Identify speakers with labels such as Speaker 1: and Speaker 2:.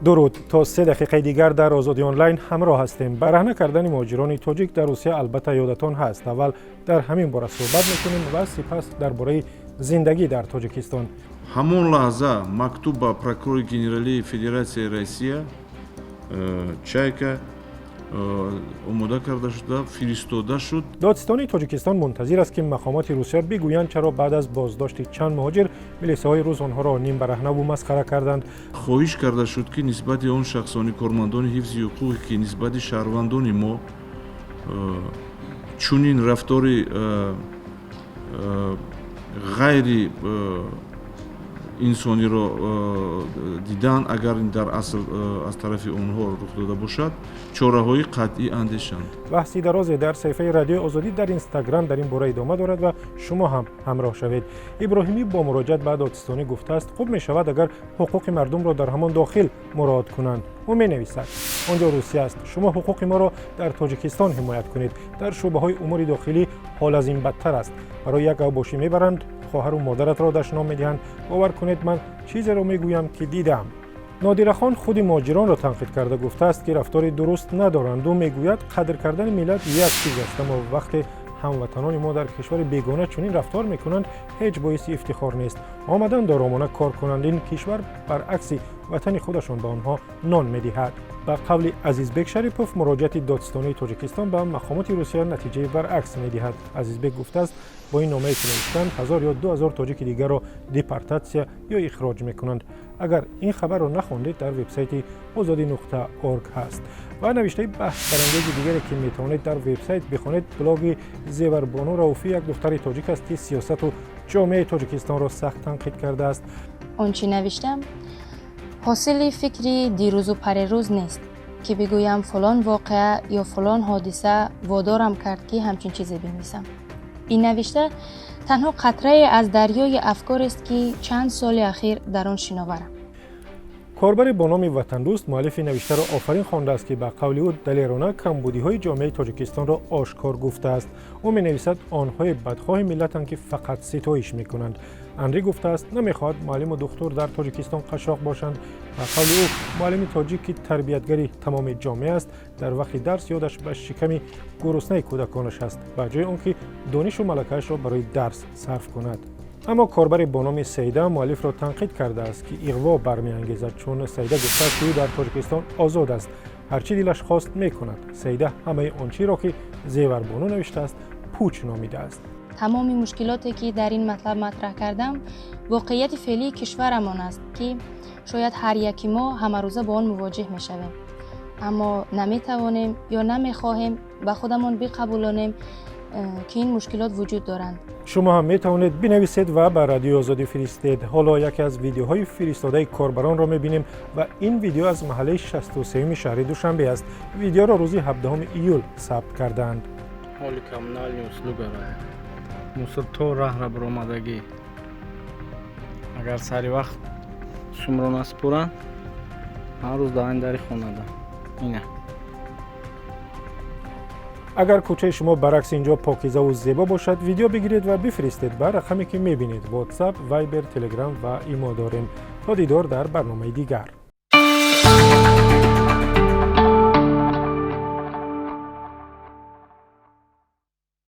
Speaker 1: Дуруд. То 3 дақиқаи дигар дар Озодӣ Онлайн ҳамроҳ ҳастем. Бараҳна кардани муҳоҷирони тоҷик дар Русия албатта ёдатон ҳаст. Аввал дар ҳамин бора суҳбат мекунем ва сипас дар бораи зиндагӣ дар Тоҷикистон.
Speaker 2: Ҳамон лаҳза мактуб ба прокурори генералии Федератсияи Россия Чайка омода карда шуда фиристода шуд.
Speaker 1: Додситонии Тоҷикистон мунтазир аст, ки мақомоти Русия бигӯянд, чаро баъд аз боздошти чанд муҳоҷир милисаҳои рус онҳоро нимбараҳнаву масхара карданд.
Speaker 2: Хоҳиш карда шуд, ки нисбати он шахсони кормандони ҳифзи ҳуқуқе, ки нисбати шаҳрвандони мо чунин рафтори ғайри инсониро дидан, агар ин дар асл аз тарафи онҳо рух дода бошад, чораҳои қатъӣ андешанд.
Speaker 1: Баҳси дарозе дар саҳифаи Радиои Озодӣ дар Инстаграм дар ин бора идома дорад ва шумо ҳам ҳамроҳ шавед. Иброҳимӣ бо муроҷиат ба додситонӣ гуфтааст, хуб мешавад, агар ҳуқуқи мардумро дар ҳамон дохил муроат кунанд. Ӯ менависад: «Он ҷо Русия аст, шумо ҳуқуқи моро дар Тоҷикистон ҳимоят кунед. Дар шӯъбаҳои умури дохилӣ ҳол аз ин бадтар аст. Барои як авбошӣ мебаранд, хоҳару модаратро дашном медиҳанд. Бовар кунед, ман чизеро мегӯям, ки дидам». Нодирахон худи муҳоҷиронро танқид карда гуфтааст, ки рафтори дуруст надоранд. Ӯ мегӯяд, қадр кардани миллат як чиз аст, аммо вақте ҳамватанони мо дар кишвари бегона чунин рафтор мекунанд, ҳеҷ боиси ифтихор нест. Омаданд оромона кор кунанд, ин кишвар баръакси ватани худашон ба онҳо нон медиҳад. Ба қавли Азизбек Шарипов, муроҷиати додситонии Тоҷикистон ба мақомоти Русия натиҷаи баръакс медиҳад. Азизбек гуфтааст, бо ин номае, ки навиштанд, 1000 ё 2000 тоҷики дигарро депортатсия ё ихроҷ мекунанд. Агар ин хабарро нахондед, дар вебсайти озодӣ.орг ҳаст. Ва навиштаи баҳсбарангези дигаре, ки метавонед дар вебсайт бихонед, блоги Зеварбону Рауфӣ, як духтари тоҷик аст, ки сиёсату ҷомеаи Тоҷикистонро сахт танқид кардааст.
Speaker 3: Он чӣ навиштам, ҳосили фикри дирӯзу парерӯз нест, ки бигӯям, фалон воқеа ё фалон ҳодиса водорам кард, ки ҳамчун чизе бинависам. Ин навишта танҳо қатрае аз дарёи афкорест, ки чанд соли ахир дар он шиноварам.
Speaker 1: Корбаре бо номи Ватандӯст муаллифи навиштаро офарин хондааст, ки ба қавли ӯ далерона камбудиҳои ҷомеаи Тоҷикистонро ошкор гуфтааст. Ӯ менависад, онҳое бадхоҳи миллатанд, ки фақат ситоиш мекунанд. Андрӣ гуфтааст, намехоҳад муаллиму духтур дар Тоҷикистон қашшоқ бошанд. Ба қавли ӯ, муаллими тоҷик, ки тарбиятгари тамоми ҷомеа аст, дар вақти дарс ёдаш ба шиками гуруснаи кӯдаконаш аст, ба ҷои он ки донишу малакаашро барои дарс сарф кунад. Аммо корбаре бо номи Саида муаллифро танқид кардааст, ки иғво бармеангезад, чун Саида гуфтааст, ки ӯ дар Тоҷикистон озод аст, ҳар чӣ дилаш хост мекунад. Саида ҳамаи он чиро, ки Зеварбону навиштааст, пуч номидааст.
Speaker 3: Тамоми мушкилоте, ки дар ин матлаб матраҳ кардам, воқеияти феълии кишварамон аст, ки шояд ҳар яки мо ҳамарӯза бо он мувоҷеҳ мешавем, аммо наметавонем ё намехоҳем ба худамон биқабулонем, ки ин мушкилот вуҷуд доранд.
Speaker 1: Шумо ҳам метавонед бинависед ва ба Радиои Озодӣ фиристед. Ҳоло яке аз видеоҳои фиристодаи корбаронро мебинем ва ин видео аз маҳаллаи 63-юми шаҳри Душанбе аст. Видеоро рӯзи 17 июл сабт кардаанд.
Speaker 4: Ҳоли коммунальный услугара, мусор то раҳра баромадагӣ. Агар сари вақт сумро насупуранд, ҳар рӯз даҳани дари хонада ина.
Speaker 1: Агар кӯчаи шумо баръакси ин ҷо покизаву зебо бошад, видео бигиред ва бифиристед ба рақаме, ки мебинед. WhatsApp, Viber, Telegram ва Имо дорем. То дидор дар барномаи дигар.